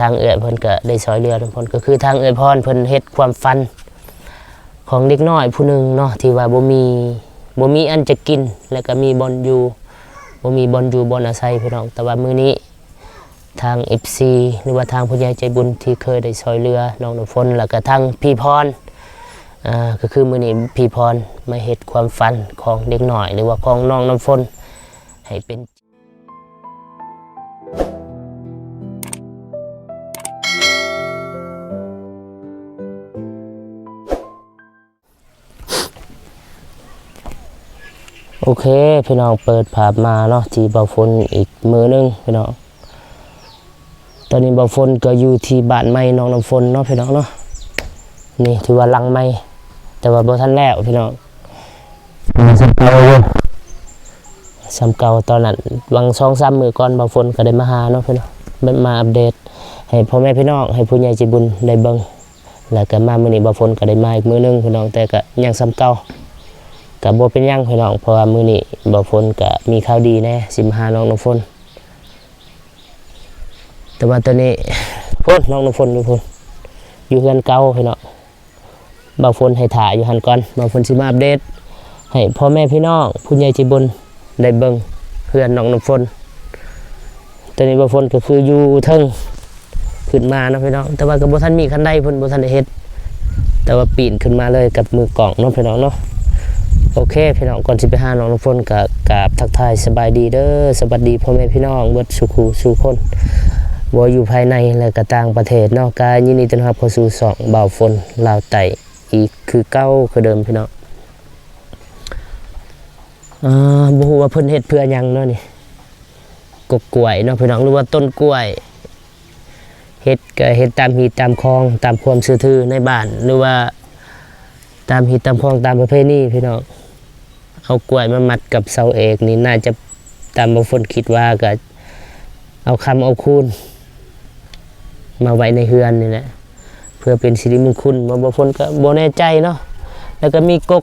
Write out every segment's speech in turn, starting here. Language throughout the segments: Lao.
ທາງເອື້ອຍເພິ່ນກໍໄດ້ຊ່ອຍເຫຼືອນຳເພິ່ນ ກໍຄືທາງເອື້ອຍພອນເພິ່ນເຮັດຄວາມຝັນຂອງເດັກນ້ອຍຜູ້ໜຶ່ງເນາະ ທີ່ວ່າບໍ່ມີ ບໍ່ມີອັນຈະກິນ ແລ້ວກໍມີບ່ອນຢູ່ ບໍ່ມີບ່ອນຢູ່ບ່ອນອາໄສພີ່ນ້ອງ. ແຕ່ວ່າມື້ນີ້ ທາງເອັຟຊີ ຫຼືວ່າທາງຜູ້ໃຫຍ່ໃຈບຸນທີ່ເຄີຍໄດ້ຊ່ອຍເຫຼືອນ້ອງນ້ຳຝົນ ແລ້ວກະທາງພີ່ພອນ ອ່າ ກໍຄືມື້ນີ້ພີ່ພອນມາເຮັດຄວາມຝັນຂອງເດັກນ້ອຍ ຫຼືວ່າຂອງນ້ອງນ້ຳຝົນໃຫ້ເປັນ ໂອເຄພີ່ນ້ອງ ເປີດພາບມາເນາະ ທີ່ບ່າວຝົນອີກມື້ໜຶ່ງພີ່ນ້ອງ. ຕອນນີ້ບ່າວຝົນກໍຢູ່ທີ່ບ້ານໃໝ່ນ້ອງນ້ຳຝົນເນາະພີ່ນ້ອງເນາະ. ນີ້ຖືວ່າຫຼັງໃໝ່ ແຕ່ວ່າບໍ່ທັນແລ້ວພີ່ນ້ອງ ຍັງສ່ຳເກົ່າຢູ່ ສ່ຳເກົ່າ. ຕອນນັ້ນຫວ່າງສອງສາມມື້ກ່ອນ ບ່າວຝົນກໍໄດ້ມາຫາເນາະພີ່ນ້ອງ ແບບມາອັບເດດໃຫ້ພໍ່ແມ່ພີ່ນ້ອງ ໃຫ້ຜູ້ໃຫຍ່ໃຈບຸນໄດ້ເບິ່ງ. ແລ້ວກໍມາມື້ນີ້ບ່າວຝົນກໍໄດ້ມາອີກມື້ໜຶ່ງພີ່ນ້ອງ ແຕ່ກໍຍັງສ່ຳເກົ່າ ກໍບໍ່ເປັນຫຍັງພີ່ນ້ອງ ເພາະວ່າມື້ນີ້ບ່າວຝົນກໍມີຂ່າວດີແດ່ ຊິມາຫານ້ອງນ້ຳຝົນ. ແຕ່ວ່າຕອນນີ້ພຸ້ນ ນ້ອງນ້ຳຝົນຢູ່ພຸ້ນ ຢູ່ເຮືອນເກົ່າພີ່ນ້ອງ. ບ່າວຝົນໃຫ້ຖ້າຢູ່ຫັ້ນກ່ອນ ບ່າວຝົນຊິມາອັບເດດໃຫ້ພໍ່ແມ່ພີ່ນ້ອງ ຜູ້ໃຫຍ່ໃຈບຸນ ໄດ້ເບິ່ງເຮືອນນ້ອງນ້ຳຝົນ. ຕອນນີ້ບ່າວຝົນກໍຄືຢູ່ເທິງຂຶ້ນມາເນາະພີ່ນ້ອງ ແຕ່ວ່າກໍບໍ່ທັນມີຄັນໄດພຸ້ນ ບໍ່ທັນໄດ້ເຮັດ ແຕ່ວ່າປີນຂຶ້ນມາເລີຍກັບມືກ້ອງເນາະພີ່ນ້ອງເນາະ. ໂອເຄພີ່ນ້ອງ ກ່ອນຊິໄປຫານ້ອງນ້ຳຝົນ ກໍກາບທັກທາຍສະບາຍດີເດີ ສະຫວັດດີພໍ່ແມ່ພີ່ນ້ອງເບິດສູ່ຄູ່ສູ່ຄົນ ບໍ່ຢູ່ພາຍໃນ ແລະ ກໍຕ່າງປະເທດເນາະ. ກໍຍິນດີຕ້ອນຮັບເຂົ້າສູ່ຊ່ອງບ່າວຝົນລາວໃຕ້ ອີກຄືເກົ່າຄືເດີມພີ່ນ້ອງ. ເອີ ບໍ່ຮູ້ວ່າເພິ່ນເຮັດເພື່ອຫຍັງເນາະນີ້ ກົກກ້ວຍເນາະພີ່ນ້ອງ ຫຼືວ່າຕົ້ນກ້ວຍ ເຮັດກໍເຮັດຕາມຮີດຕາມຄອງ ຕາມຄວາມເຊື່ອຖືໃນບ້ານ ຫຼືວ່າຕາມຮີດຕາມຄອງ ຕາມປະເພນີພີ່ນ້ອງ. ເອົາກ້ວຍມາມັດກັບເສົາເອກນີ້ ໜ້າຈະ ຕາມບ່າວຝົນຄິດວ່າກໍເອົາຄຳເອົາຄູນມາໄວ້ໃນເຮືອນນີ້ແຫຼະ ເພື່ອເປັນສິລິມຸງຄຸນ. ບ່າວຝົນກໍບໍ່ແນ່ໃຈເນາະ ແລ້ວກໍມີກົກ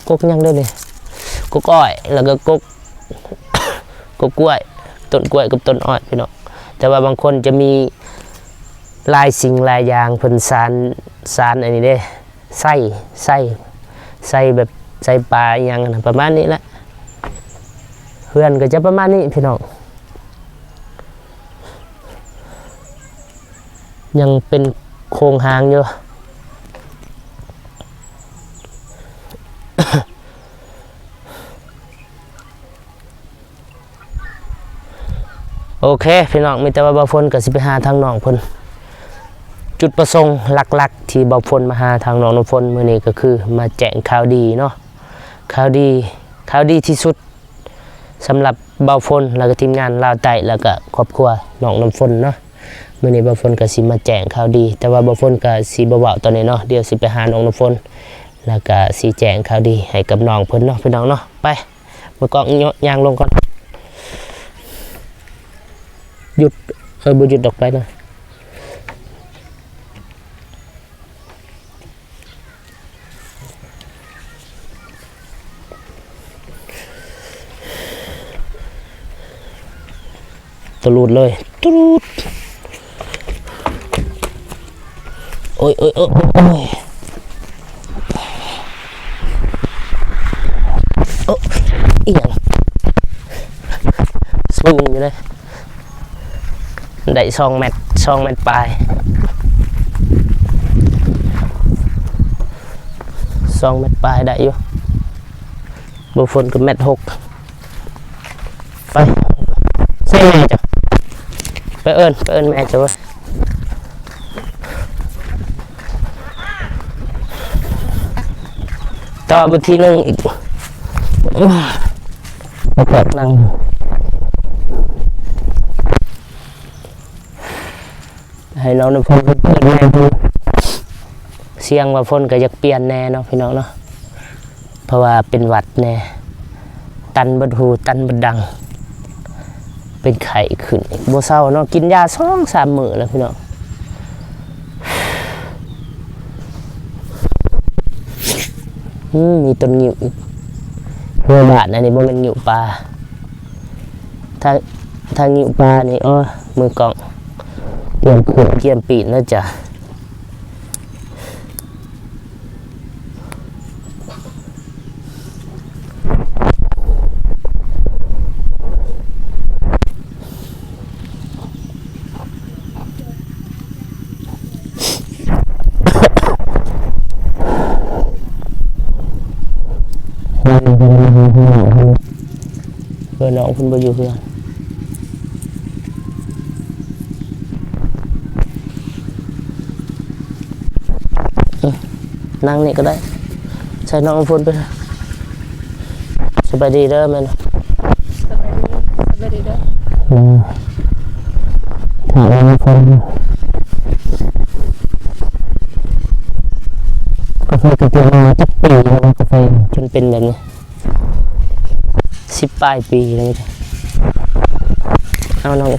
ກົກຫຍັງເດີນີ້ ກົກອ້ອຍ ແລ້ວກໍກົກ ກົກກ້ວຍ ຕົ້ນກ້ວຍກັບຕົ້ນອ້ອຍພີ່ນ້ອງ. ແຕ່ວ່າບາງຄົນຈະມີຫຼາຍສິ່ງຫຼາຍຢ່າງ ເພິ່ນສານ ສານອັນນີ້ເດ້ ໄສ້ ໄສ້ ໄສ້ແບບໄສ້ປາອີ່ຫຍັງຫັ້ນນະ ປະມານນີ້ແຫຼະ. ເຮືອນກໍຈະປະມານນີ້ພີ່ນ້ອງ ຍັງເປັນໂຄງຮ່າງຢູ່. ໂອເຄພີ່ນ້ອງ ມີແຕ່ວ່າບ່າວຝົນກໍຊິໄປຫາທາງນ້ອງເພິ່ນ. ຈຸດປະສົງຫຼັກໆທີ່ບ່າວຝົນມາຫາທາງນ້ອງນ້ຳຝົນມື້ນີ້ ກໍຄືມາແຈ້ງຂ່າວດີເນາະ ຂ່າວດີ ຂ່າວດີທີ່ສຸດສຳລັບບ່າວຝົນ ແລ້ວກໍທີມງານລາວໃຕ້ ແລ້ວກໍຄອບຄົວນ້ອງນ້ຳຝົນເນາະ. ມື້ນີ້ບ່າວຝົນກໍຊິມາແຈ້ງຂ່າວດີ ແຕ່ວ່າບ່າວຝົນກໍຊິບໍ່ເວົ້າຕອນນີ້ເນາະ ດຽວຊິໄປຫານ້ອງນ້ຳຝົນ ແລ້ວກໍຊິແຈ້ງຂ່າວດີໃຫ້ກັບນ້ອງເພິ່ນເນາະ ພີ່ນ້ອງເນາະ. ໄປ ມືກ້ອງ ຍ່າງລົງກ່ອນ ຢຸດ ເອີ ບໍ່ຢຸດດອກ ໄປເນາະ. ຕະຫຼຸດເລີຍ ຕະຫຼຸດ. ໂອ້ຍ ໂອ້ຍ ໂອ້ຍ ໂອ້ຍ ໂອ້ຍ ອີ່ຫຍັງ ສູງຢູ່ເດ້. ໄດ້ສອງແມັດ ສອງແມັດປາຍ ສອງແມັດປາຍໄດ້ຢູ່. ບໍ່ຝົນກໍແມັດຫົກ. ໄປ ໃສ່ແມ່ເຈົ້າ ໄປເອີ້ນ ໄປເອີ້ນແມ່ເຈົ້າ. ຕໍ່ບາດທີໜຶ່ງອີກ ມາແປກນັ່ງ ໃຫ້ນ້ອງນ້ຳຝົນເພິ່ນເປີດແມ່ດູ. ສຽງວ່າຝົນກໍຢາກປ່ຽນແດ່ເນາະ ພີ່ນ້ອງເນາະ ເພາະວ່າເປັນຫວັດແດ່ ຕັນເບິດຫູ ຕັນເບິດດັງ ເປັນໄຂ້ຂຶ້ນອີກ ບໍ່ເຊົາເນາະ ກິນຢາສອງສາມມື້ແລ້ວພີ່ນ້ອງ. ອືມ ມີຕົ້ນງິ້ວອີກ ເຮືອນບ້ານອັນນີ້ບໍ່ແມ່ນງິ້ວປ່າ ຖ້າ ຖ້າງິ້ວປ່ານີ້ ໂອ້ ມືກ້ອງ ຽມຂຶ້ນ ກຽມປີນເດີຈ້າ. ເອີ ນ້ອງເພິ່ນບໍ່ຢູ່ເຮືອນ. ເອີ ນັ່ງນີ້ກໍໄດ້ ໃສ່ນ້ອງນ້ຳຝົນໄປ. ສະບາຍດີເດີແມ່. ສະບາຍດີ ສະບາຍດີເດີ. ເອີ ຖ້ານ້ອງນ້ຳຝົນ ກາແຟກະເກັບມາຈັກປີແລ້ວ ກາແຟນີ້ ຈົນເປັນແບບນີ້? ສິບປາຍປີແລ້ວ. ເອົານ້ອງ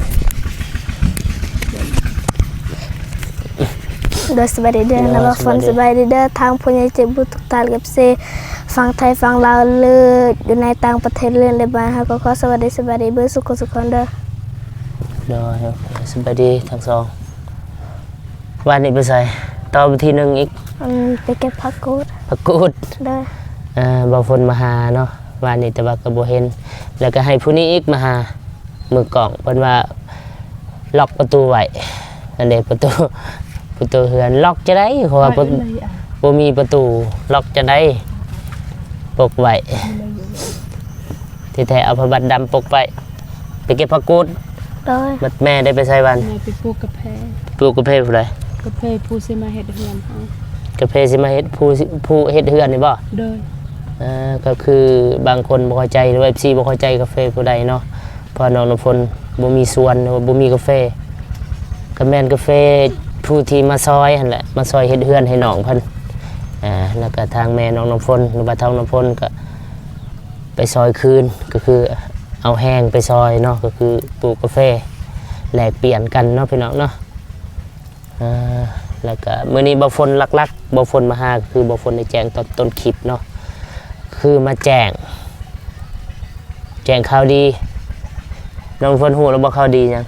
ໂດຍ ສະບາຍດີເດີ ໂດຍ ນ້ອງນ້ຳຝົນ ສະບາຍດີ ສະບາຍດີເດີ ທາງຜູ້ໃຫຍ່ໃຈບຸນທຸກທ່ານ ເອັຟຊີ ຝັ່ງໄທ ຝັ່ງລາວ ຫຼື ຢູ່ໃນຕ່າງປະເທດ ຫຼື ໃນບ້ານເຮົາ ກໍຂໍສະບາຍດີ ສະບາຍດີເບິດສູ່ຄົນສູ່ຄົນເດີ. ໂດຍ ໂອເຄ ສະບາຍດີທັງສອງ. ວານນີ້ໄປໃສ? ຕໍ່ໄປທີໜຶ່ງອີກ. ອັນ ໄປເກັບຜັກກູດ. ຜັກກູດ. ໂດຍ. ເອີ ບ່າວຝົນມາຫາເນາະ ວານນີ້ ແຕ່ວ່າກໍບໍ່ເຫັນ ແລ້ວກໍໃຫ້ຜູ້ນີ້ອີກມາຫາ ມືກ້ອງ ເພິ່ນວ່າລັອກປະຕູໄວ້ ອັນເດ ປະຕູ ປະຕູເຮືອນ ລັອກຈັ່ງໃດ? ເພາະວ່າບໍ່ ບໍ່ມີປະຕູ ລັອກຈັ່ງໃດ? ປົກໄວ້. ທີ່ແທ້ເອົາຜ້າບັດດຳປົກໄວ້. ໄປເກັບຜັກກູດ. ໂດຍ. ບັດແມ່ໄດ້ໄປໃສວານ? ແມ່ໄປປູກກາແຟ. ປູກກາແຟຜູ້ໃດ? ກາແຟຜູ້ຊິມາເຮັດເຮືອນເຮົາ. ກາແຟຊິມາເຮັດ ຜູ້ຊິ ຜູ້ເຮັດເຮືອນນີ້ບໍ່? ໂດຍ. ເອີ ກໍຄືບາງຄົນບໍ່ເຂົ້າໃຈ ຫຼືວ່າ ເອັຟຊີ ບໍ່ເຂົ້າໃຈກາແຟຜູ້ໃດເນາະ ເພາະນ້ອງນ້ຳຝົນບໍ່ມີສວນ ຫຼືວ່າບໍ່ມີກາແຟ ກໍແມ່ນກາແຟຜູ້ທີ່ມາຊ່ອຍຫັ້ນແຫຼະ ມາຊ່ອຍເຮັດເຮືອນໃຫ້ນ້ອງເພິ່ນ. ອາ ແລ້ວກໍທາງແມ່ນ້ອງນ້ຳຝົນ ຫຼືວ່າທ້າວນ້ຳຝົນ ກໍ ໄປຊ່ອຍຄືນ ກໍຄືເອົາແຮງໄປຊ່ອຍເນາະ ກໍຄືປູກກາແຟ ແລກປ່ຽນກັນເນາະ ພີ່ນ້ອງເນາະ. ເອີ ແລ້ວກໍມື້ນີ້ບ່າວຝົນ ຫຼັກໆ ບ່າວຝົນມາຫາ ກໍຄືບ່າວຝົນໄດ້ແຈ້ງຕອນຕົ້ນຄລິບເນາະ ຄືມາແຈ້ງ ແຈ້ງຂ່າວດີ. ນ້ອງຝົນຮູ້ແລ້ວບໍ່ ຂ່າວດີຫຍັງ?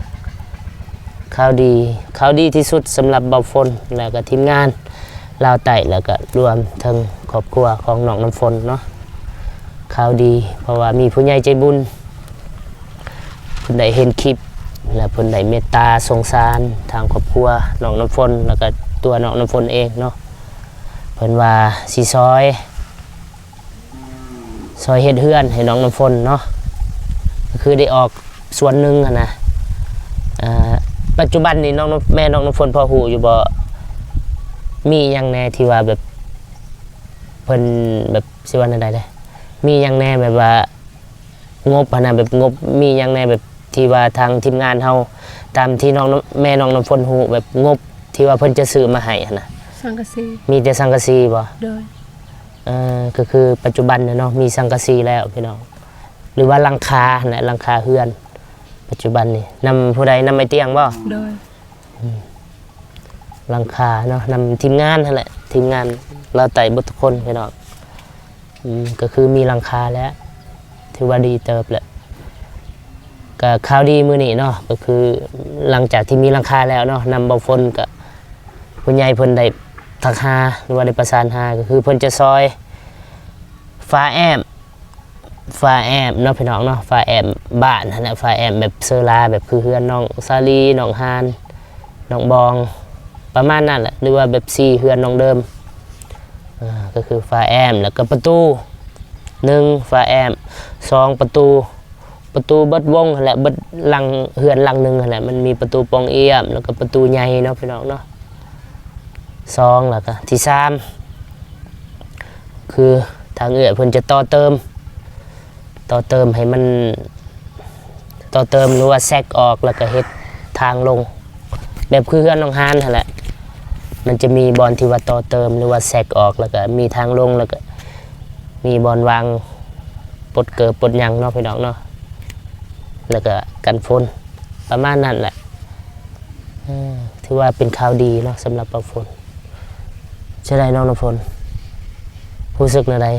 ຂ່າວດີ ຂ່າວດີທີ່ສຸດສຳລັບບ່າວຝົນ ແລ້ວກໍທີມງານ ລາວໃຕ້ ແລ້ວກະລວມເຖິງຄອບຄົວຂອງນ້ອງນ້ຳຝົນເນາະ ຂ່າວດີ ເພາະວ່າມີຜູ້ໃຫຍ່ໃຈບຸນ ເພິ່ນໄດ້ເຫັນຄລິບ ແລະ ເພິ່ນໄດ້ເມດຕາສົງສານທາງຄອບຄົວນ້ອງນ້ຳຝົນ ແລ້ວກະຕົວນ້ອງນ້ຳຝົນເອງເນາະ ເພິ່ນວ່າຊິຊ່ອຍ ຊ່ອຍເຮັດເຮືອນໃຫ້ນ້ອງນ້ຳຝົນເນາະ ກໍຄືໄດ້ອອກສ່ວນໜຶ່ງຫັ້ນນະ. ເອີ ປັດຈຸບັນນີ້ນ້ອງນ້ຳ ແມ່ນ້ອງນ້ຳຝົນພໍຮູ້ຢູ່ບໍ່ ມີຫຍັງແດ່ທີ່ວ່າແບບ ເພິ່ນແບບ ຊິວ່າແນວໃດເດ ມີຫຍັງແດ່ແບບວ່າງົບຫັ້ນນະ ແບບງົບ ມີຫຍັງແດ່ແບບທີ່ວ່າທາງທີມງານເຮົາ ຕາມທີ່ນ້ອງນ້ຳ ແມ່ນ້ອງນ້ຳຝົນຮູ້ ແບບງົບທີ່ວ່າເພິ່ນຈະຊື້ມາໃຫ້ຫັ້ນນະ? ສັງກະສີ. ມີແຕ່ສັງກະສີບໍ່? ໂດຍ. ເອີ ກໍຄືປັດຈຸບັນນີ້ເນາະ ມີສັງກະສີແລ້ວພີ່ນ້ອງ ຫຼືວ່າຫຼັງຄາຫັ້ນແຫຼະ ຫຼັງຄາເຮືອນ ປັດຈຸບັນນີ້ ນຳຜູ້ໃດ? ນຳອ້າຍຕຽງບໍ່? ໂດຍ. ອືມ ຫຼັງຄາເນາະ ນຳທີມງານຫັ້ນແຫຼະ ທີມງານລາວໃຕ້ເບິດທຸກຄົນພີ່ນ້ອງ. ອືມ ກໍຄືມີຫຼັງຄາແລ້ວ ຖືວ່າດີເຕີບແຫຼະ. ກໍຂ່າວດີມື້ນີ້ເນາະ ກໍຄືຫຼັງຈາກທີ່ມີຫຼັງຄາແລ້ວເນາະ ນຳບ່າວຝົນ ກໍຜູ້ໃຫຍ່ເພິ່ນໄດ້ທັກຫາ ຫຼືວ່າໄດ້ປະສານຫາ ກໍຄືເພິ່ນຈະຊ່ອຍຝາແອ້ມ ຝາແອ້ມເນາະພີ່ນ້ອງເນາະ ຝາແອ້ມບ້ານຫັ້ນແຫຼະ ຝາແອ້ມແບບເຊີລາ ແບບຄືເຮືອນນ້ອງສາລີ ນ້ອງຮານ ນ້ອງບອງ ປະມານນັ້ນແຫຼະ ຫຼືວ່າແບບສີເຮືອນນ້ອງເດີມ. ເອີ ກໍຄືຝາແອ້ມ ແລ້ວກໍປະຕູ ໜຶ່ງ ຝາແອ້ມ ສອງ ປະຕູ ປະຕູເບິດວົງຫັ້ນແຫຼະ ເບິດຫຼັງ ເຮືອນຫຼັງໜຶ່ງຫັ້ນແຫຼະ ມັນມີປະຕູປ່ອງອຽມ ແລ້ວກໍປະຕູໃຫຍ່ເນາະພີ່ນ້ອງເນາະ ສອງ ແລ້ວກໍທີສາມ ຄືທາງເອື້ອຍເພິ່ນຈະຕໍ່ເຕີມ ຕໍ່ເຕີມໃຫ້ມັນ ຕໍ່ເຕີມ ຫຼືວ່າແຊັກອອກ ແລ້ວກໍເຮັດທາງລົງ ແບບຄືເຮືອນນ້ອງຮານຫັ້ນແຫຼະ ມັນຈະມີບ່ອນທີ່ວ່າຕໍ່ເຕີມ ຫຼືວ່າແຊັກອອກ ແລ້ວກໍມີທາງລົງ ແລ້ວກໍມີບ່ອນວາງປົດເກີບປົດຫຍັງເນາະພີ່ນ້ອງເນາະ ແລ້ວກໍກັນຝົນ ປະມານນັ້ນແຫຼະ. ເອີ ຖືວ່າເປັນຂ່າວດີເນາະ ສຳລັບບ່າວຝົນ. ຈັ່ງໃດນ້ອງນ້ຳຝົນ ຮູ້ສຶກແນວໃດ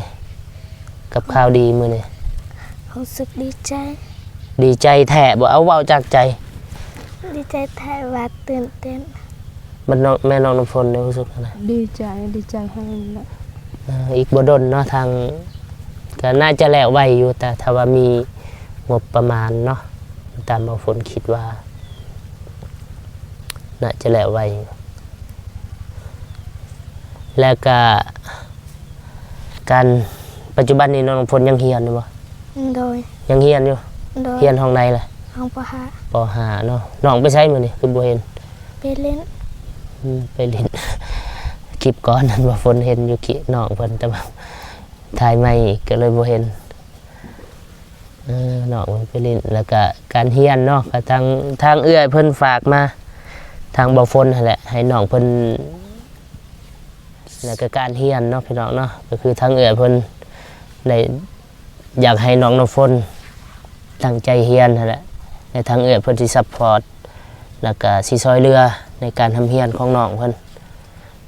ກັບຂ່າວດີມື້ນີ້? ຮູ້ສຶກດີໃຈ. ດີໃຈແທ້ບໍ່? ເອົາ ເວົ້າຈາກໃຈ. ດີໃຈແທ້ວ່າຕື່ນເຕັ້ນ. ບັດນ້ອງ ແມ່ນ້ອງນ້ຳຝົນໄດ້ຮູ້ສຶກແນວໃດ? ດີໃຈ ດີໃຈແຮງແຫຼະ. ເອີ ອີກບໍ່ດົນເນາະ ທາງ ກໍໜ້າຈະແລ້ວໄວຢູ່ ແຕ່ຖ້າວ່າມີງົບປະມານເນາະ ຕາມເບົາຝົນຄິດວ່າ ໜ້າຈະແລ້ວໄວຢູ່. ແລ້ວກະການ ປັດຈຸບັນນີ້ນ້ອງນ້ຳຝົນຍັງຮຽນຢູ່ບໍ່? ໂດຍ. ຍັງຮຽນຢູ່? ໂດຍ. ຮຽນຫ້ອງໃດລະ? ຫ້ອງ ປໍຫ້າ. ປໍຫ້າເນາະ. ນ້ອງໄປໃສມື້ນີ້ ຄືບໍ່ເຫັນ? ໄປຫຼິ້ນ. ອືມ ໄປຫຼິ້ນ. ຄລິບກ່ອນນັ້ນວ່າຝົນເຫັນຢູ່ ຄລິບນ້ອງເພິ່ນ ແຕ່ວ່າຖ່າຍໃໝ່ກໍເລີຍບໍ່ເຫັນ. ເອີ ນ້ອງເພິ່ນໄປຫຼິ້ນ ແລ້ວກະການຮຽນເນາະ ກະທາງ ທາງເອື້ອຍເພິ່ນຝາກມາ ທາງເບົາຝົນຫັ້ນແຫຼະ ໃຫ້ນ້ອງເພິ່ນ ແລ້ວກະການຮຽນເນາະ ພີ່ນ້ອງເນາະ ກໍຄືທາງເອື້ອຍເພິ່ນໄດ້ຢາກໃຫ້ນ້ອງນ້ຳຝົນຕັ້ງໃຈຮຽນຫັ້ນແຫຼະ ແລະ ທາງເອື້ອຍເພິ່ນຊິຊັບພອດ ແລ້ວກະຊິຊ່ອຍເຫຼືອໃນການຮ່ຳຮຽນຂອງນ້ອງເພິ່ນ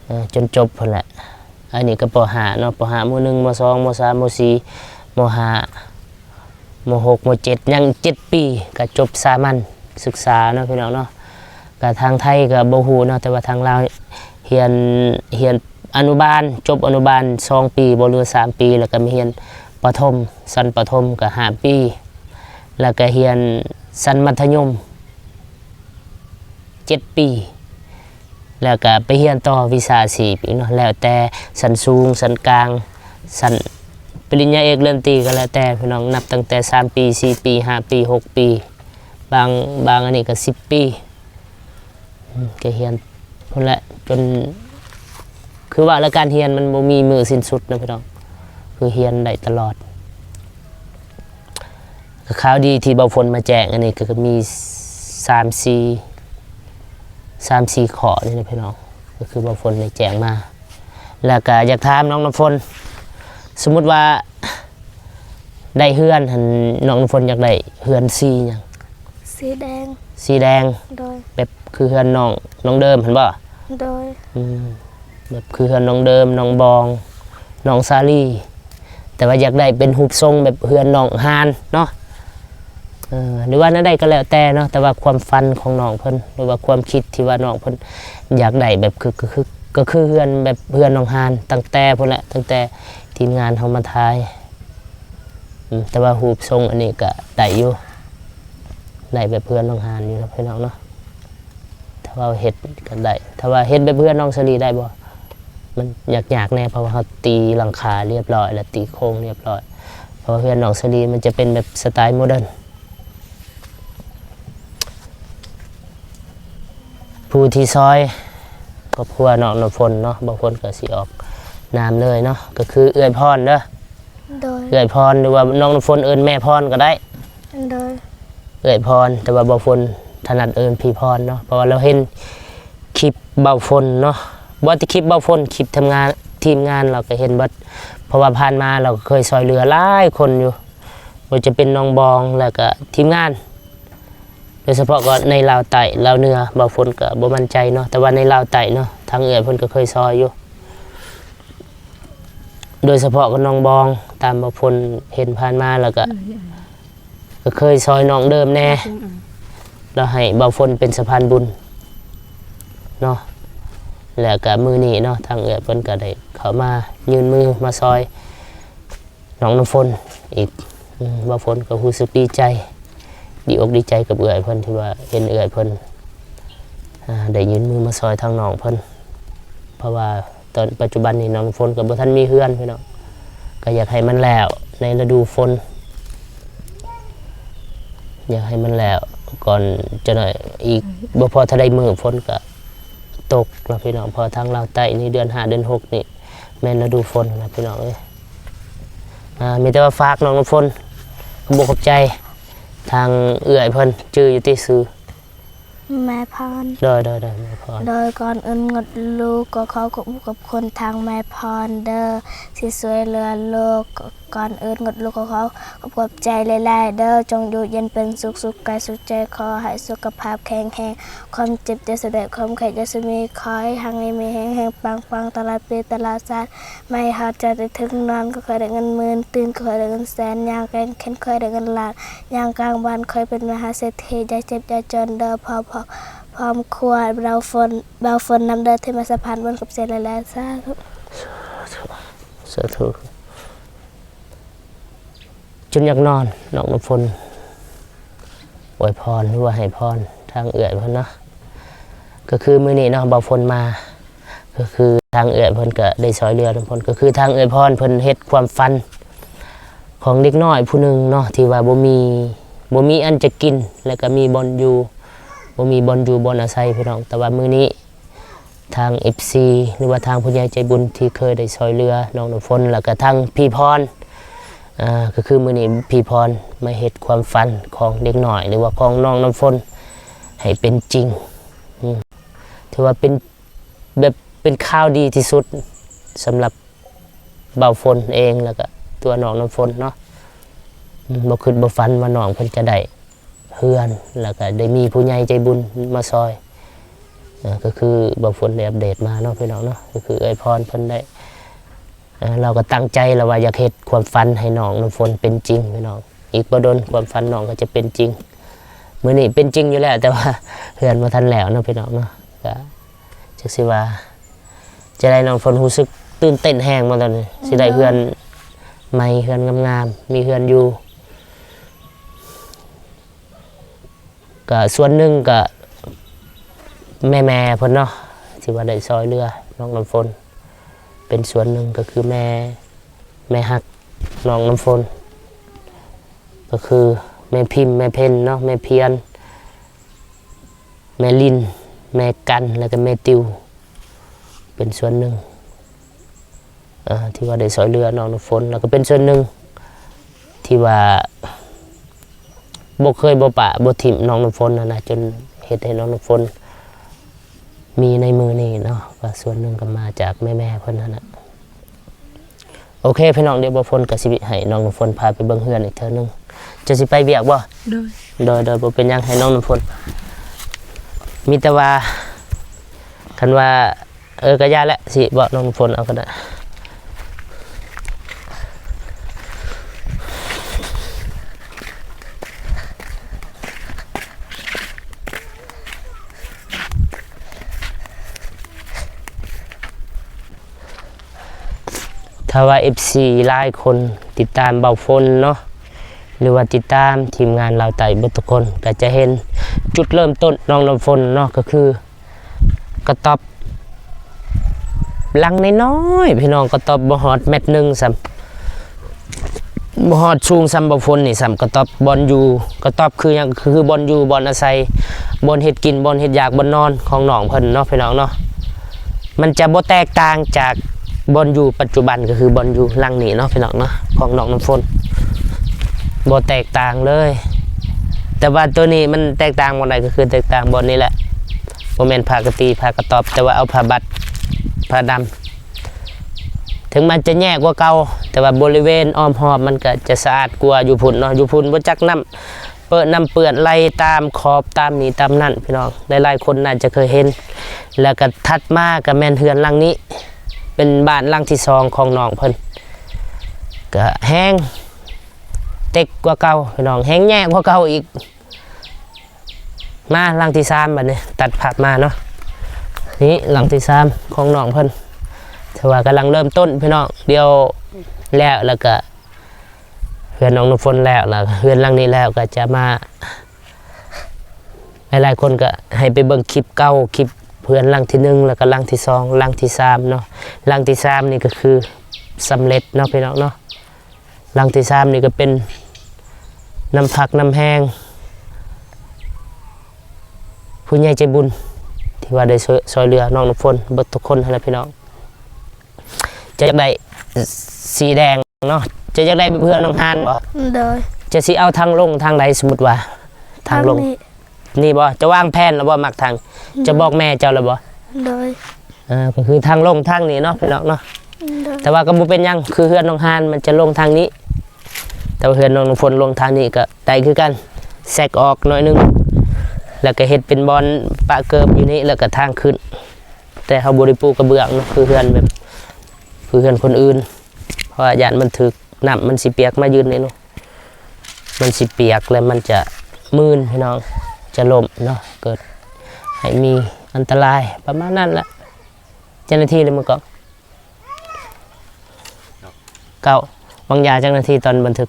ເອີ ຈົນຈົບພຸ້ນແຫຼະ. ອັນນີ້ກໍ ປໍຫ້າເນາະ ປໍຫ້າ ມໍໜຶ່ງ ມໍສອງ ມໍສາມ ມໍສີ່ ມໍຫ້າ ມໍຫົກ ມໍເຈັດ ຍັງເຈັດປີກໍຈົບສາມັນສຶກສາເນາະ ພີ່ນ້ອງເນາະ. ກໍທາງໄທກໍບໍ່ຮູ້ເນາະ ແຕ່ວ່າທາງລາວຮຽນ ຮຽນອະນຸບານ ຈົບອະນຸບານສອງປີບໍ່ ຫຼືວ່າສາມປີ ແລ້ວກໍມາຮຽນປະຖົມ ຊັ້ນປະຖົມກໍຫ້າປີ ແລ້ວກໍຮຽນຊັ້ນມັດທະຍົມ ເຈັດປີ ແລ້ວກະໄປຮຽນຕໍ່ວິຊາອາຊີບອີກເນາະ ແລ້ວແຕ່ຊັ້ນສູງ ຊັ້ນກາງ ຊັ້ນປະລິນຍາເອກ ເລີ່ມຕີກໍແລ້ວແຕ່ພີ່ນ້ອງ ນັບຕັ້ງແຕ່ສາມປີ ສີ່ປີ ຫ້າປີ ຫົກປີ ບາງ ບາງອັນນີ້ກໍສິບປີ ອືມ ກໍຮຽນພຸ້ນແຫຼະ ຈົນ ຄືວ່າລະ ການຮຽນມັນບໍ່ມີມື້ສິ້ນສຸດເນາະ ພີ່ນ້ອງ ຄືຮຽນໄດ້ຕະຫຼອດ. ກໍຂ່າວດີທີ່ເບົາຝົນມາແຈ້ງອັນນີ້ ກໍ ກໍມີສາມສີ່ ສາມສີ່ຂໍ້ນີ້ນະພີ່ນ້ອງ ກໍຄືເບົາຝົນໄດ້ແຈ້ງມາ. ແລ້ວກໍຢາກຖາມນ້ອງນ້ຳຝົນ ສົມມຸດວ່າໄດ້ເຮືອນຫັ້ນ ນ້ອງນ້ຳຝົນຢາກໄດ້ເຮືອນສີຫຍັງ? ສີແດງ. ສີແດງ. ໂດຍ. ແບບຄືເຮືອນນ້ອງ ນ້ອງເດີມຫັ້ນບໍ່? ໂດຍ. ອືມ ແບບຄືເຮືອນນ້ອງເດີມ ນ້ອງບອງ ນ້ອງສາລີ ແຕ່ວ່າຢາກໄດ້ເປັນຮູບຊົງແບບເຮືອນນ້ອງຮ່ານເນາະ ເອີ ຫຼືວ່າແນວໃດກໍແລ້ວແຕ່ເນາະ ແຕ່ວ່າຄວາມຝັນຂອງນ້ອງເພິ່ນ ຫຼືວ່າຄວາມຄິດທີ່ວ່ານ້ອງເພິ່ນຢາກໄດ້ແບບ ຄື ຄື ຄື ກໍຄືເຮືອນແບບເຮືອນນ້ອງຮ່ານ ຕັ້ງແຕ່ພຸ້ນແຫຼະ ຕັ້ງແຕ່ທີມງານເຮົາມາຖ່າຍ ອືມ ແຕ່ວ່າຮູບຊົງອັນນີ້ກໍໄດ້ຢູ່ ໄດ້ແບບເຮືອນນ້ອງຮ່ານຢູ່ເນາະ ພີ່ນ້ອງເນາະ. ຖ້າວ່າເຮັດກໍໄດ້ ຖ້າວ່າເຮັດແບບເຮືອນນ້ອງສາລີໄດ້ບໍ່? ມັນຍາກໆແດ່ ເພາະວ່າເຮົາຕີຫຼັງຄາລຽບຮ້ອຍ ແລະ ຕີໂຄງລຽບຮ້ອຍ ເພາະວ່າເຮືອນນ້ອງສາລີມັນຈະເປັນແບບສະໄຕໂມເດີນ. ຜູ້ທີ່ຊ່ອຍຄອບຄົວນ້ອງນ້ຳຝົນເນາະ ບ່າວຝົນກໍຊິອອກນາມເລີຍເນາະ ກໍຄືເອື້ອຍພອນເດີ. ໂດຍ. ເອື້ອຍພອນ ຫຼືວ່ານ້ອງນ້ຳຝົນເອີ້ນແມ່ພອນກໍໄດ້. ໂດຍ. ເອື້ອຍພອນ ແຕ່ວ່າບ່າວຝົນຖະໜັດເອີ້ນພີ່ພອນເນາະ ເພາະວ່າລາວເຫັນຄລິບບ່າວຝົນເນາະ ບໍ່ແຕ່ຄລິບບ່າວຝົນ ຄລິບທຳງານ ທີມງານລາວກໍເຫັນເບິດ ເພາະວ່າຜ່ານມາລາວກໍເຄີຍຊ່ອຍເຫຼືອຫຼາຍຄົນຢູ່ ບໍ່ວ່າຈະເປັນນ້ອງບອງ ແລ້ວກໍທີມງານ ໂດຍສະເພາະກໍໃນລາວໃຕ້ ລາວເໜືອ ບ່າວຝົນກໍບໍ່ໝັ້ນໃຈເນາະ ແຕ່ວ່າໃນລາວໃຕ້ເນາະ ທາງເອື້ອຍເພິ່ນກໍເຄີຍຊ່ອຍຢູ່ ໂດຍສະເພາະກໍນ້ອງບອງ ຕາມບ່າວຝົນເຫັນຜ່ານມາ ແລ້ວກໍ ກໍເຄີຍຊ່ອຍນ້ອງເດີມແດ່ ແລ້ວໃຫ້ບ່າວຝົນເປັນສະພານບຸນເນາະ ແລ້ວກໍມື້ນີ້ເນາະ ທາງເອື້ອຍເພິ່ນກໍໄດ້ເຂົ້າມາຍື່ນມືມາຊ່ອຍ ນ້ອງນ້ຳຝົນອີກ ອືມ ບ່າວຝົນກໍຮູ້ສຶກດີໃຈ ດີອົກດີໃຈກັບເອື້ອຍເພິ່ນ ທີ່ວ່າເຫັນເອື້ອຍເພິ່ນ ອາ ໄດ້ຍື່ນມືມາຊ່ອຍທາງນ້ອງເພິ່ນ ເພາະວ່າຕອນປັດຈຸບັນນີ້ນ້ອງນ້ຳຝົນກໍບໍ່ທັນມີເຮືອນພີ່ນ້ອງ ກໍຢາກໃຫ້ມັນແລ້ວໃນລະດູຝົນ ຢາກໃຫ້ມັນແລ້ວກ່ອນ ຈັກໜ້ອຍອີກ ບໍ່ພໍເທົ່າໃດມື້ຝົນກໍຕົກເນາະພີ່ນ້ອງ ເພາະທາງລາວໃຕ້ນີ້ເດືອນຫ້າເດືອນຫົກນີ້ ແມ່ນລະດູຝົນນະພີ່ນ້ອງເອີຍ ອາ ມີແຕ່ວ່າຝາກນ້ອງນ້ຳຝົນ ຂອບອົກຂອບໃຈທາງເອື້ອຍເພິ່ນ ຈື່ຢູ່ຕິຊື່? ແມ່ພອນ. ໂດຍ ໂດຍ ໂດຍ ແມ່ພອນ. ໂດຍ ກ່ອນອື່ນໝົດລູກກໍຂໍຂອບຄຸນທາງແມ່ພອນເດີ ທີ່ຊ່ວຍເຫຼືອລູກ ກ່ອນອື່ນ ງົດລູກຂໍຂອບ ຂອບໃຈຫຼາຍໆເດີ້. ຈົ່ງຢູ່ເຢັນເປັນສຸກ ສຸກກາຍສຸກໃຈ. ຂໍໃຫ້ສຸຂະພາບແຂງແຮງ, ຄວາມເຈັບຢ່າສະແດງ, ຄວາມໄຂ້ຢ່າສະມີ. ຂໍໃຫ້ຮັ່ງມີແຮງ, ແຮງປັງໆ ຕະຫຼອດປີຕະຫຼອດຊາດ. ມາໃຫ້ຮອດເຈົ້າໄດ້ເຖິງນອນ ກໍຂໍໃຫ້ໄດ້ເງິນໝື່ນ, ຕື່ນກໍຂໍໃຫ້ໄດ້ເງິນແສນ, ຍ່າງແກງແຂນ ຂໍໃຫ້ໄດ້ເງິນລ້ານ, ຍ່າງກາງບ້ານ ຂໍໃຫ້ເປັນມະຫາເສດຖີ. ຢ່າເຈັບຢ່າຈົນເດີ້ ພ້ອມ ພ້ອມ ພ້ອມຄອບຄົວບ່າວຝົນ ບ່າວຝົນນຳເດີ້ ທີ່ມາສະພານບຸນ. ຂອບໃຈຫຼາຍໆ ສາທຸ ສາທຸ. ຈົນຢາກນອນ ນ້ອງນ້ຳຝົນອວຍພອນ ຫຼືວ່າໃຫ້ພອນທາງເອື້ອຍເພິ່ນເນາະ. ກໍຄືມື້ນີ້ເນາະ ບ່າວຝົນມາ ກໍຄືທາງເອື້ອຍເພິ່ນກໍໄດ້ຊ່ອຍເຫຼືອນ້ຳຝົນ. ກໍຄືທາງເອື້ອຍພອນເພິ່ນເຮັດຄວາມຝັນຂອງເດັກນ້ອຍຜູ້ໜຶ່ງເນາະ ທີ່ວ່າບໍ່ມີ ບໍ່ມີອັນຈະກິນ ແລະກໍມີບ່ອນຢູ່ ບໍ່ມີບ່ອນຢູ່ບ່ອນອາໄສ ພີ່ນ້ອງ. ແຕ່ວ່າມື້ນີ້ ທາງເອັຟຊີ ຫຼືວ່າທາງຜູ້ໃຫຍ່ໃຈບຸນທີ່ເຄີຍໄດ້ຊ່ອຍເຫຼືອນ້ອງນ້ຳຝົນ ແລ້ວກະທາງພີ່ພອນ ອ່າ ກໍຄືມື້ນີ້ພີ່ພອນມາເຮັດຄວາມຝັນຂອງເດັກນ້ອຍ ຫຼືວ່າຂອງນ້ອງນ້ຳຝົນໃຫ້ເປັນຈິງ. ອືມ ຖືວ່າເປັນ ແບບເປັນຂ່າວດີທີ່ສຸດສຳລັບບ່າວຝົນເອງ ແລ້ວກະຕົວນ້ອງນ້ຳຝົນເນາະ. ອືມ ບໍ່ຄິດບໍ່ຝັນວ່ານ້ອງເພິ່ນຈະໄດ້ ເຮືອນ ແລ້ວກໍໄດ້ມີຜູ້ໃຫຍ່ໃຈບຸນມາຊ່ອຍ. ເອີ ກໍຄືບ່າວຝົນໄດ້ອັບເດດມາເນາະ ພີ່ນ້ອງເນາະ, ກໍຄືເອື້ອຍພອນເພິ່ນໄດ້ ເອີ ລາວກໍຕັ້ງໃຈແລ້ວວ່າຢາກເຮັດຄວາມຝັນໃຫ້ນ້ອງນ້ຳຝົນເປັນຈິງ ພີ່ນ້ອງ. ອີກບໍ່ດົນຄວາມຝັນນ້ອງກໍຈະເປັນຈິງ. ມື້ນີ້ເປັນຈິງຢູ່ແລ້ວ ແຕ່ວ່າເຮືອນບໍ່ທັນແລ້ວເນາະ ພີ່ນ້ອງເນາະ. ກໍຈັກຊິວ່າ ຈະໄດ້ ນ້ອງຝົນຮູ້ສຶກຕື່ນເຕັ້ນແຮງບໍ່ຕອນນີ້ ຊິໄດ້ເຮືອນໃໝ່ ເຮືອນງາມໆ ມີເຮືອນຢູ່. ກະສ່ວນໜຶ່ງກະແມ່ໆເພິ່ນເນາະ ທີ່ວ່າໄດ້ຊ່ອຍເຫຼືອນ້ອງນ້ຳຝົນ ເປັນສ່ວນໜຶ່ງ ກໍຄືແມ່ ແມ່ຮັກນ້ອງນ້ຳຝົນ ກໍຄືແມ່ພິມ ແມ່ເພັນເນາະ ແມ່ພຽນ ແມ່ລິນ ແມ່ກັນ ແລ້ວກໍແມ່ຕິວ ເປັນສ່ວນໜຶ່ງ ເອີ ທີ່ວ່າໄດ້ຊ່ອຍເຫຼືອນ້ອງນ້ຳຝົນ ແລ້ວກໍເປັນສ່ວນໜຶ່ງທີ່ວ່າບໍ່ເຄີຍບໍ່ປະບໍ່ຖິ້ມນ້ອງນ້ຳຝົນຫັ້ນນະ ຈົນເຮັດໃຫ້ນ້ອງນ້ຳຝົນມີໃນມື້ນີ້ເນາະ. ກໍສ່ວນໜຶ່ງກໍມາຈາກແມ່ໆເພິ່ນຫັ້ນນະ. ໂອເຄ ພີ່ນ້ອງ ດຽວບ່າວຝົນກໍຊິໃຫ້ນ້ອງນ້ຳຝົນພາໄປເບິ່ງເຮືອນອີກເທື່ອໜຶ່ງ. ເຈົ້າຊິໄປວຽກບໍ່? ໂດຍ ໂດຍ ໂດຍ ບໍ່ເປັນຫຍັງ ໃຫ້ນ້ອງນ້ຳຝົນ. ມີແຕ່ວ່າ ຄັນວ່າ ເອີ ກະຢ່າແຫຼະ ຊິບອກນ້ອງນ້ຳຝົນເອົາກໍໄດ້. ຖ້າວ່າເອັຟຊີຫຼາຍຄົນຕິດຕາມບ່າວຝົນເນາະ ຫຼືວ່າຕິດຕາມທີມງານລາວໃຕ້ເບິດທຸກຄົນ ກໍຈະເຫັນຈຸດເລີ່ມຕົ້ນນ້ອງນ້ຳຝົນເນາະ ກໍຄືກະຕ໊ອບຫຼັງນ້ອຍໆ ພີ່ນ້ອງ, ກະຕ໊ອບບໍ່ຮອດແມັດໜຶ່ງຊ້ຳ. ບໍ່ຮອດສູງສ່ຳບ່າວຝົນນີ້ຊ້ຳ. ກະຕ໊ອບບ່ອນຢູ່ ກະຕ໊ອບຄືຫຍັງ? ຄືບ່ອນຢູ່ ບ່ອນອາໄສ ບ່ອນເຮັດກິນ ບ່ອນເຮັດຢາກ ບ່ອນນອນຂອງນ້ອງເພິ່ນເນາະ ພີ່ນ້ອງເນາະ. ມັນຈະບໍ່ແຕກຕ່າງຈາກບ່ອນຢູ່ປັດຈຸບັນ ກໍຄືບ່ອນຢູ່ຫຼັງນີ້ເນາະ ພີ່ນ້ອງເນາະ ຂອງນ້ອງນ້ຳຝົນ ບໍ່ແຕກຕ່າງເລີຍ. ແຕ່ວ່າໂຕນີ້ມັນແຕກຕ່າງບ່ອນໃດ? ກໍຄືແຕກຕ່າງບ່ອນນີ້ແຫຼະ ບໍ່ແມ່ນຜ້າກະຕີ ຜ້າກະຕ໊ອບ ແຕ່ວ່າເອົາຜ້າບັດ ຜ້າດຳ. ເຖິງມັນຈະແຍກກວ່າເກົ່າ ແຕ່ວ່າບໍລິເວນອ້ອມຮອບມັນກະຈະສະອາດກວ່າຢູ່ພຸ້ນເນາະ. ຢູ່ພຸ້ນບໍ່ຈັກນ້ຳເປິະນ້ຳເປື້ອນໄຫຼຕາມຂອບຕາມນີ້ຕາມນັ້ນ ພີ່ນ້ອງ. ຫຼາຍໆຄົນໜ້າຈະເຄີຍເຫັນ. ແລ້ວກະຖັດມາກະແມ່ນເຮືອນຫຼັງນີ້ ເປັນບ້ານຫຼັງທີສອງຂອງນ້ອງເພິ່ນ ກະແຮງເຕັກກວ່າເກົ່າ ພີ່ນ້ອງ, ແຮງແຍກກວ່າເກົ່າອີກ. ມາຫຼັງທີສາມ ບາດນີ້ ຕັດພາບມາເນາະ. ນີ້ຫຼັງທີສາມຂອງນ້ອງເພິ່ນ ຖືວ່າກຳລັງເລີ່ມຕົ້ນ ພີ່ນ້ອງ. ດຽວແລ້ວ ແລ້ວກະເຮືອນນ້ອງນ້ຳຝົນແລ້ວ ແລ້ວເຮືອນຫຼັງນີ້ແລ້ວ ກະຈະມາ ຫຼາຍໆຄົນກະໃຫ້ໄປເບິ່ງຄລິບເກົ່າ ຄລິບເຮືອນຫຼັງທີໜຶ່ງ ແລ້ວກະຫຼັງທີສອງ ຫຼັງທີສາມເນາະ. ຫຼັງທີສາມນີ້ກະຄືສຳເລັດເນາະ ພີ່ນ້ອງເນາະ. ຫຼັງທີສາມນີ້ກໍເປັນນ້ຳພັກນ້ຳແຮງຜູ້ໃຫຍ່ໃຈບຸນ ທີ່ວ່າໄດ້ຊ່ວຍ ຊ່ວຍເຫຼືອນ້ອງນ້ຳຝົນເບິດທຸກຄົນຫັ້ນແຫຼະ ພີ່ນ້ອງ. ເຈົ້າຢາກໄດ້ສີແດງເນາະ? ເຈົ້າຢາກໄດ້ແບບເຮືອນນ້ອງຮານບໍ່? ໂດຍ. ເຈົ້າຊິເອົາທາງລົງທາງໃດ? ສົມມຸດວ່າທາງລົງ ນີ້ ນີ້ບໍ່? ເຈົ້າວາງແຜນແລ້ວບໍ່? ມັກທາງ ເຈົ້າບອກແມ່ເຈົ້າແລ້ວບໍ່? ໂດຍ. ເອີ ກໍຄືທາງລົງທາງນີ້ເນາະ ພີ່ນ້ອງເນາະ. ໂດຍ. ແຕ່ວ່າກໍບໍ່ເປັນຫຍັງ ຄືເຮືອນນ້ອງຮານມັນຈະລົງທາງນີ້ ແຕ່ວ່າເຮືອນນ້ອງນ້ຳຝົນລົງທາງນີ້ກໍໄດ້ຄືກັນ ແຊກອອກໜ້ອຍໜຶ່ງ ແລ້ວກໍເຮັດເປັນບ່ອນປະເກີບຢູ່ນີ້ ແລ້ວກໍທາງຂຶ້ນ. ແຕ່ເຮົາບໍ່ໄດ້ປູກກະເບື້ອງເນາະ ຄືເຮືອນແບບ ຄືເຮືອນຄົນອື່ນ ເພາະວ່າຢ້ານມັນຖືກ ນ້ຳມັນຊິປຽກ ມາຢືນນີ້ເນາະ ມັນຊິປຽກ ແລ້ວມັນຈະມື່ນ ພີ່ນ້ອງ ຈະລົ້ມເນາະ ເກີດໃຫ້ມີອັນຕະລາຍ ປະມານນັ້ນລະ. ເຈົ້າໜ້າທີ່ເລີຍມື້ກ່ອນ ເກົ້າ ວາງຢາຈັກນາທີຕອນບັນທຶກ?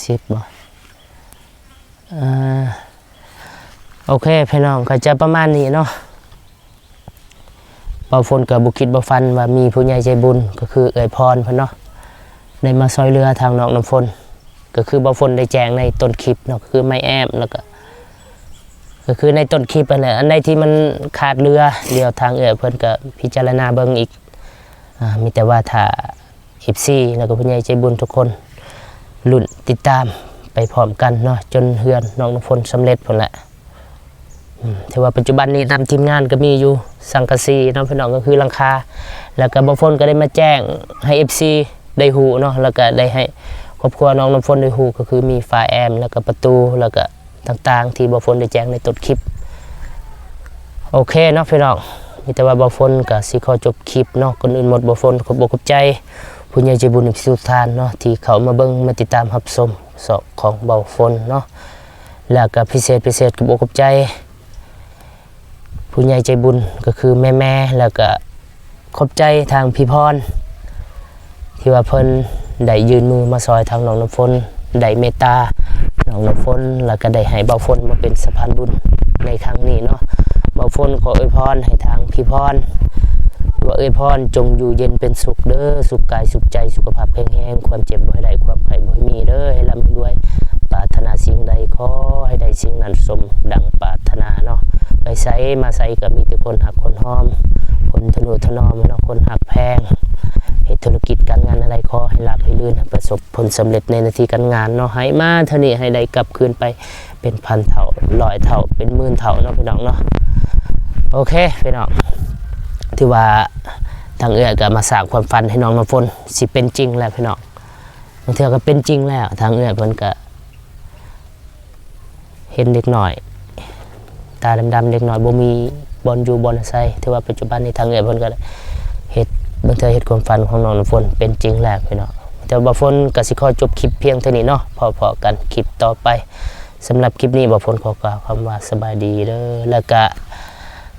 ສິບບໍ່? ເອີ ໂອເຄ ພີ່ນ້ອງ ກໍຈະປະມານນີ້ເນາະ. ບ່າວຝົນກໍບໍ່ຄິດບໍ່ຝັນວ່າມີຜູ້ໃຫຍ່ໃຈບຸນ ກໍຄືເອື້ອຍພອນເພິ່ນເນາະ ໄດ້ມາຊ່ອຍເຫຼືອທາງນ້ອງນ້ຳຝົນ ກໍຄືບ່າວຝົນໄດ້ແຈ້ງໃນຕົ້ນຄລິບເນາະ ກໍຄືໄມ້ແອ້ມ ແລ້ວກໍ ກໍຄືໃນຕົ້ນຄລິບຫັ້ນແຫຼະ ອັນໃດທີ່ມັນຂາດເຫຼືອ ດຽວທາງເອື້ອຍເພິ່ນກໍພິຈາລະນາເບິ່ງອີກ. ອາ ມີແຕ່ວ່າຖ້າ ເອັຟຊີ ແລ້ວກໍຜູ້ໃຫຍ່ໃຈບຸນທຸກຄົນ ລຸ້ນຕິດຕາມໄປພ້ອມກັນເນາະ ຈົນເຮືອນນ້ອງນ້ຳຝົນສຳເລັດພຸ້ນແຫຼະ. ອືມ ຖືວ່າປັດຈຸບັນນີ້ນຳທີມງານກໍມີຢູ່ສັງກະສີເນາະ ພີ່ນ້ອງ ກໍຄືຫຼັງຄາ ແລ້ວກໍບ່າວຝົນກໍໄດ້ມາແຈ້ງໃຫ້ ເອັຟຊີ ໄດ້ຮູ້ເນາະ ແລ້ວກໍໄດ້ໃຫ້ຄອບຄົວນ້ອງນ້ຳຝົນໄດ້ຮູ້ ກໍຄືມີຝາແອ້ມ ແລ້ວກໍປະຕູ ແລ້ວກໍ ຕ່າງໆ ທີ່ບ່າວຝົນໄດ້ແຈ້ງໃນຕົ້ນຄລິບ. ໂອເຄເນາະພີ່ນ້ອງ ມີແຕ່ວ່າບ່າວຝົນກໍຊິຂໍຈົບຄລິບເນາະ. ກ່ອນອື່ນໝົດ ບ່າວຝົນຂອບອົກຂອບໃຈຜູ້ໃຫຍ່ໃຈບຸນທຸກທ່ານເນາະ ທີ່ເຂົ້າມາເບິ່ງມາຕິດຕາມຮັບຊົມຊ່ອງຂອງບ່າວຝົນເນາະ ແລ້ວກໍພິເສດ ພິເສດຂອບອົກຂອບໃຈ ຜູ້ໃຫຍ່ໃຈບຸນ ກໍຄືແມ່ໆ ແລ້ວກະຂອບໃຈທາງພີ່ພອນ ທີ່ວ່າເພິ່ນໄດ້ຍື່ນມືມາຊ່ອຍທາງນ້ອງນ້ຳຝົນ ໄດ້ເມດຕານ້ອງນ້ຳຝົນ ແລ້ວກະໄດ້ໃຫ້ບ່າວຝົນມາເປັນສະພານບຸນໃນຄັ້ງນີ້ເນາະ. ບ່າວຝົນຂໍອວຍພອນໃຫ້ທາງພີ່ພອນ ວ່າເອື້ອຍພອນ ຈົ່ງຢູ່ເຢັນເປັນສຸກເດີ ສຸກກາຍສຸກໃຈ ສຸຂະພາບແຂງແຮງ ຄວາມເຈັບບໍ່ໃຫ້ໄດ້ ຄວາມໄຂ້ບໍ່ໃຫ້ມີເດີ ໃຫ້ລ່ຳໃຫ້ລວຍ ປາດຖະໜາສິ່ງໃດຂໍໃຫ້ໄດ້ສິ່ງນັ້ນ ສົມດັ່ງປາດຖະໜາເນາະ. ໄປໃສມາໃສກໍມີແຕ່ຄົນຮັກຄົນຫອມ ຄົນທະນຸຖະໜອມເນາະ ຄົນຮັກແພງ. ເຮັດທຸລະກິດການງານອັນໃດ ຂໍໃຫ້ລາບໃຫ້ລື່ນ ໃຫ້ປະສົບຜົນສຳເລັດໃນໜ້າທີ່ການງານເນາະ. ໃຫ້ມາເທື່ອນີ້ໃຫ້ໄດ້ກັບຄືນໄປ ເປັນພັນເທົ່າ ຮ້ອຍເທົ່າ ເປັນໝື່ນເທົ່າເນາະ ພີ່ນ້ອງເນາະ. ໂອເຄພີ່ນ້ອງ ຖືວ່າທາງເອື້ອຍກໍມາສ້າງຄວາມຝັນໃຫ້ນ້ອງນ້ຳຝົນ ຊິເປັນຈິງແລ້ວພີ່ນ້ອງ. ບາງເທື່ອກໍເປັນຈິງແລ້ວ ທາງເອື້ອຍເພິ່ນກໍເຫັນເດັກນ້ອຍຕາດຳໆ ເດັກນ້ອຍບໍ່ມີບ່ອນຢູ່ບ່ອນອາໄສ. ຖືວ່າປັດຈຸບັນນີ້ທາງເອື້ອຍເພິ່ນກໍເຮັດ ບາງເທື່ອເຮັດຄວາມຝັນຂອງນ້ອງນ້ຳຝົນເປັນຈິງແລ້ວພີ່ນ້ອງ. ແຕ່ວ່າຝົນກໍຊິຂໍຈົບຄລິບພຽງເທົ່ານີ້ເນາະ ພໍ້ໆກັນຄລິບຕໍ່ໄປ. ສຳລັບຄລິບນີ້ ບ່າວຝົນຂໍກ່າວຄຳວ່າສະບາຍດີເດີ ແລ້ວກະ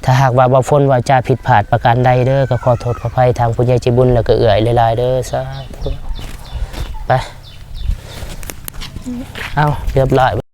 ຖ້າຫາກວ່າບ່າວຝົນເວົ້າຈາຜິດພາດປະການໃດເດີ ກໍຂໍໂທດຂໍອະໄພທາງຜູ້ໃຫຍ່ໃຈບຸນ ແລ້ວກໍເອື້ອຍຫຼາຍໆເດີ. ສາທຸ. ໄປ ເອົາ ຮຽບຮ້ອຍ.